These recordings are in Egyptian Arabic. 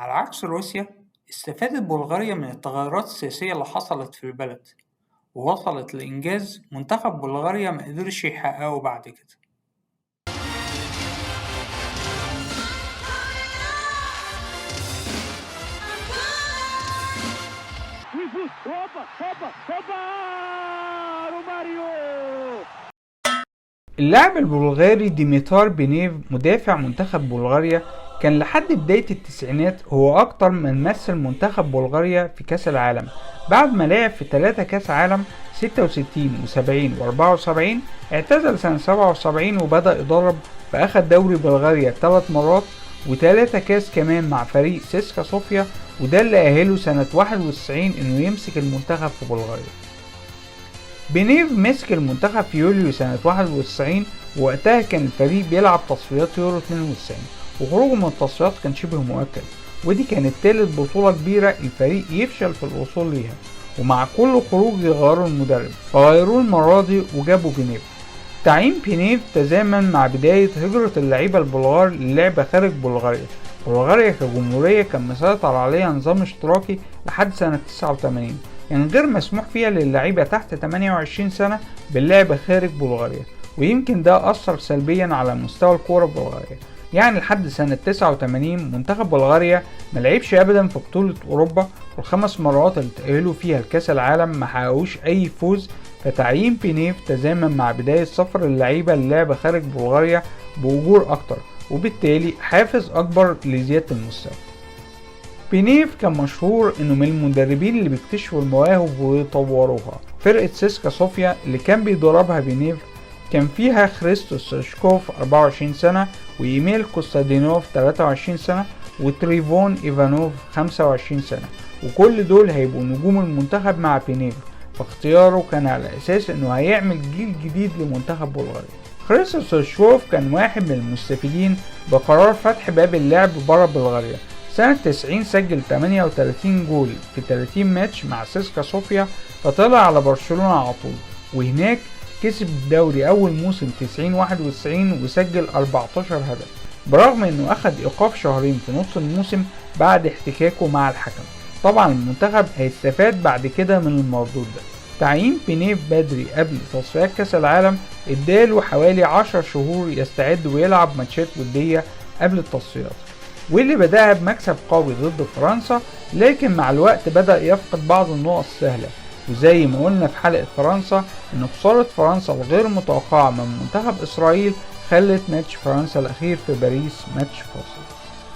على عكس روسيا، استفادت بلغاريا من التغيرات السياسية اللي حصلت في البلد، ووصلت لإنجاز منتخب بلغاريا ما قدرش يحققه بعد كده. اللاعب البلغاري ديميتار بينيف مدافع منتخب بلغاريا كان لحد بداية التسعينات هو أكتر من مثل منتخب بلغاريا في كأس العالم، بعد ما لعب في 3 كأس عالم 66 و70 و74. اعتزل سنة 77 وبدأ يدرب، فأخد دوري بلغاريا 3 مرات و3 كاس كمان مع فريق سيسكا صوفيا، وده اللي أهله سنة 91 إنه يمسك المنتخب في بلغاريا. بينيف مسك المنتخب في يوليو سنة 91، ووقتها كان الفريق بيلعب تصفيات يورو 92، وخروجه من التصفيات كان شبه مؤكد، ودي كانت تالت بطولة كبيرة الفريق يفشل في الوصول ليها، ومع كل خروج يغيروا المدرب، فغيروه المرة دي وجابوا بينيف. تعيين بينيف تزامن مع بداية هجرة اللعيبة البلغار للعبة خارج بلغاريا. بلغاريا كجمهورية كان مسيطر عليها نظام اشتراكي لحد سنة 89، يعني غير مسموح فيها للعيبة تحت 28 سنة باللعب خارج بلغاريا، ويمكن ده أثر سلبيا على مستوى الكورة في بلغاريا. يعني لحد سنة 89 منتخب بلغاريا ملعبش أبدا في بطولة أوروبا، والخمس مرات اللي تأهلوا فيها لكأس العالم ما حققوش أي فوز. فتعيين بينيف تزامن مع بداية سفر اللعيبة للعب خارج بلغاريا بأجور أكتر، وبالتالي حافز أكبر لزيادة المستوى. بينيف كان مشهور انه من المدربين اللي بيكتشفوا المواهب ويطوروها. فرقة سيسكا صوفيا اللي كان بيدربها بينيف كان فيها خريستو ستويشكوف 24 سنة، وإيميل كوستادينوف 23 سنة، وتريفون إيفانوف 25 سنة، وكل دول هيبقوا نجوم المنتخب مع بينيف. فاختياره كان على أساس انه هيعمل جيل جديد لمنتخب بلغاريا. خريستو ستويشكوف كان واحد من المستفيدين بقرار فتح باب اللعب برا بلغاريا. سنة 90 سجل 38 جول في 30 ماتش مع سيسكا صوفيا، فطلع على برشلونة على طول، وهناك كسب الدوري أول موسم 90-91 وسجل 14 هدف، برغم انه أخد إيقاف شهرين في نص الموسم بعد احتكاكه مع الحكم. طبعا المنتخب هيستفاد بعد كده من المردود ده. تعيين بينيف بدري قبل تصفيات كاس العالم اداله حوالي 10 شهور يستعد ويلعب ماتشات ودية قبل التصفيات، واللي بدأها بمكسب قوي ضد فرنسا، لكن مع الوقت بدأ يفقد بعض النقط السهلة. وزي ما قلنا في حلقة فرنسا ان خسارة فرنسا الغير متوقعة من منتخب اسرائيل خلت ماتش فرنسا الاخير في باريس ماتش فاصل.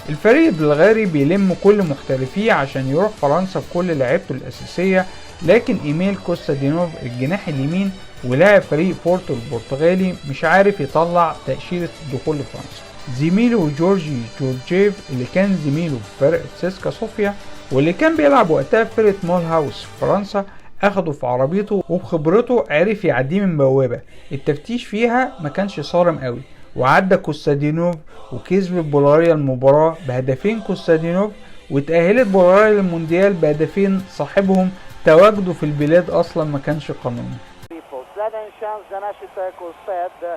الفريق البلغاري بيلم كل محترفيه عشان يروح فرنسا بكل لعيبته الاساسية، لكن ايميل كوستادينوف الجناح اليمين ولاعب فريق بورتو البرتغالي مش عارف يطلع تأشيرة الدخول لفرنسا. زميله جورجي جورجيف اللي كان زميله في فرقة سيسكا صوفيا واللي كان بيلعب وقتها في فرقة مول هاوس في فرنسا اخده في عربيته، وبخبرته عرف يعديه من بوابة التفتيش فيها ما كانش صارم قوي، وعدى كوستادينوف وكسب بلغاريا المباراة بهدفين كوستادينوف، وتأهلت بلغاريا للمونديال بهدفين صاحبهم تواجده في البلاد اصلا ما كانش قانوني. Последен шанс за нашите, ако успеят да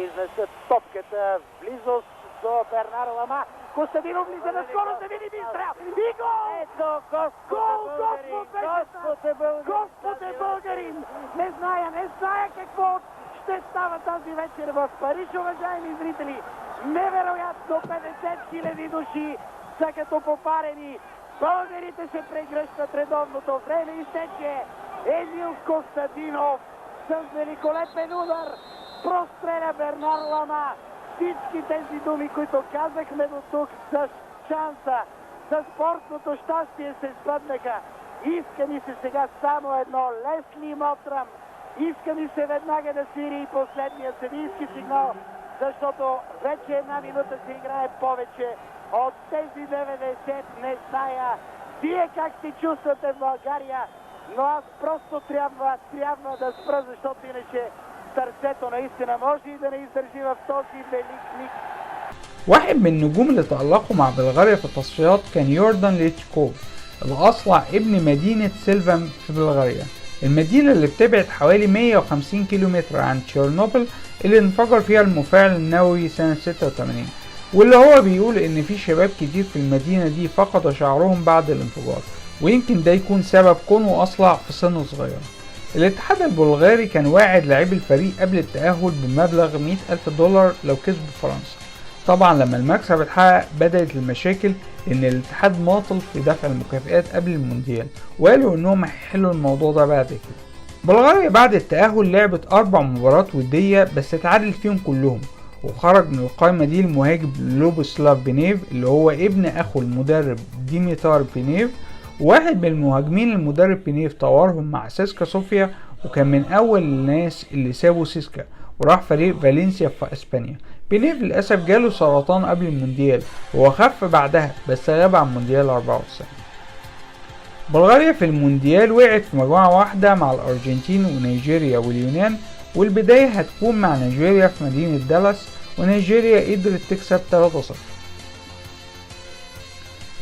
изнесат топката в близост до Бернар Лама. Костадинов влиза на скорост, да види изстрел. И гол! Ето, Господ, Господ, Господ е българин! Господ е българин! Не зная, не зная какво ще става тази вечер в Париж, уважаеми зрители. Невероятно, 50 хиляди души са като попарени. Българите се прегръщат, редовното време изтече. Емил Костадинов с великолепен удар простреля Бернар Лама. Всички тези думи, които казахме до тук за шанса, за спортното щастие се сбъднаха. Иска ми се сега само едно. Лесли Мотрам. Иска ми се веднага да свири и последния съдийски сигнал, защото вече една минута се играе повече от тези 90. Не зная вие как се чувствате в България, но аз просто трябва да спра, защото иначе сърцето наистина може и да не издържи в този велик миг. واحد من النجوم اللي تألقوا مع بلغاريا في التصفيات كان يوردان ليتشكوف الأصلع ابن مدينة سيلفان في بلغاريا، المدينة اللي بتبعد حوالي 150 كيلومتر عن تشيرنوبل اللي انفجر فيها المفاعل النووي سنة 86، واللي هو بيقول ان في شباب كتير في المدينة دي فقدوا شعرهم بعد الانفجار، ويمكن ده يكون سبب كونه أصلع في سن صغير. الاتحاد البلغاري كان واعد لاعبي الفريق قبل التأهل بمبلغ $100,000 لو كسبوا فرنسا. طبعا لما المكسب اتحقق بدأت المشاكل، لأن الاتحاد ماطل في دفع المكافآت قبل المونديال، وقالوا انهم هيحلوا الموضوع ده بعد كده. بلغاريا بعد التأهل لعبت 4 مباريات ودية بس اتعادل فيهم كلهم، وخرج من القائمة دي المهاجم لوبوسلاف بينيف اللي هو ابن أخو المدرب ديميتار بينيف، وواحد من المهاجمين المدرب بينيف طورهم مع سيسكا صوفيا، وكان من أول الناس اللي سابوا سيسكا وراح فريق فالنسيا في أسبانيا. بينيف للأسف جاله سرطان قبل المونديال وهو خف بعدها بس غاب عن مونديال 94. بلغاريا في المونديال وقعت في مجموعة واحدة مع الأرجنتين ونيجيريا واليونان، والبداية هتكون مع نيجيريا في مدينة دالاس، ونيجيريا قدرت تكسب 3-0.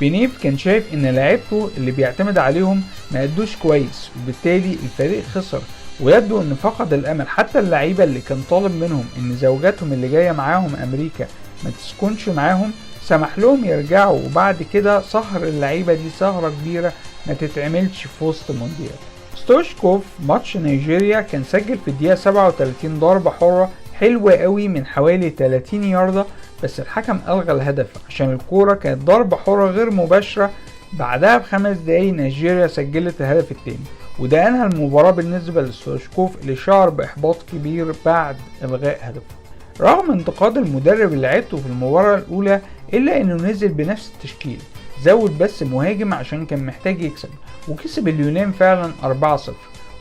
بينيف كان شايف ان لاعيبته اللي بيعتمد عليهم ما أدوش كويس، وبالتالي الفريق خسر، ويبدو ان فقد الامل. حتى اللعيبة اللي كان طالب منهم ان زوجاتهم اللي جاية معاهم امريكا ما تسكنش معاهم سمح لهم يرجعوا، وبعد كده سهر اللعيبة دي سهرة كبيرة ما تتعملش في وسط مونديال. ستوشكوف ماتش نيجيريا كان سجل في الدقيقة 37 ضربة حرة حلوة قوي من حوالي 30 ياردة، بس الحكم ألغى الهدف عشان الكورة كانت ضربة حرة غير مباشرة. بعدها ب5 دقايق نيجيريا سجلت الهدف التاني، وده أنهى المباراة بالنسبة لستوشكوف اللي شعر بإحباط كبير بعد إلغاء هدفه. رغم انتقاد المدرب اللي لعبته في المباراة الأولى إلا إنه نزل بنفس التشكيل، زود بس مهاجم عشان كان محتاج يكسب، وكسب اليونان فعلا 4-0،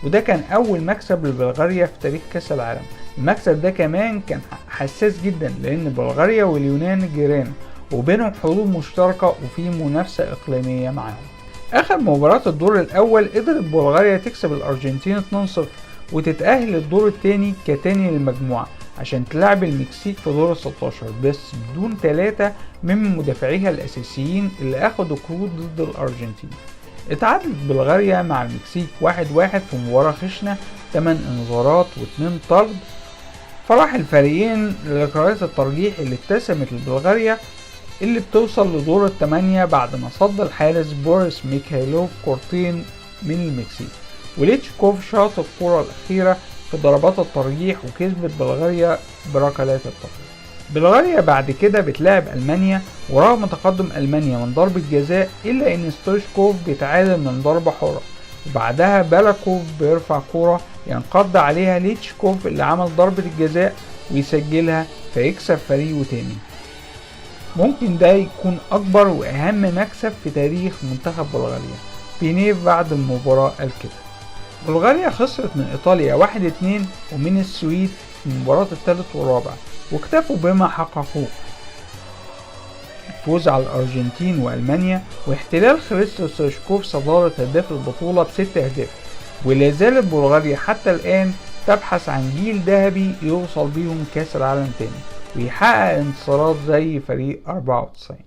وده كان أول مكسب لبلغاريا في تاريخ كأس العالم. المكسب ده كمان كان حساس جدا لأن بلغاريا واليونان جيران وبينهم حدود مشتركة وفي منافسة إقليمية معاهم. آخر مباراة الدور الأول قدرت بلغاريا تكسب الأرجنتين 2-0 وتتأهل للدور الثاني كتاني للمجموعة عشان تلعب المكسيك في دور ال16، بس بدون 3 من مدافعيها الأساسيين اللي أخدوا كروت ضد الأرجنتين. اتعادلت بلغاريا مع المكسيك 1-1 في مباراة خشنة، 8 انذارات و2 طرد. فراح الفريقين لركلات الترجيح اللي ابتسمت لبلغاريا اللي بتوصل لدور ال8 بعد ما صد الحارس بوريس ميخايلوف كورتين من المكسيك، وليتشكوف شاط الكرة الأخيرة في ضربات الترجيح وكسبت بلغاريا بركلات الترجيح. بلغاريا بعد كده بتلاعب ألمانيا، ورغم تقدم ألمانيا من ضربة جزاء إلا إن ستوشكوف بيتعادل من ضربة حرة، وبعدها بالاكوف بيرفع كرة ينقض عليها ليتشكوف اللي عمل ضربة الجزاء ويسجلها فيكسب فريقه تاني. ممكن ده يكون أكبر وأهم مكسب في تاريخ منتخب بلغاريا. بينيف بعد المباراة قال كده. بلغاريا خسرت من إيطاليا 1-2 ومن السويد في مباراة الثالث والرابع، واكتفوا بما حققوه، الفوز على الأرجنتين وألمانيا واحتلال خريستو ستوشكوف صدارة هداف البطولة ب6 أهداف. ولا زالت بلغاريا حتى الآن تبحث عن جيل ذهبي يوصل بيهم كأس العالم تاني ويحقق انتصارات زي فريق 94.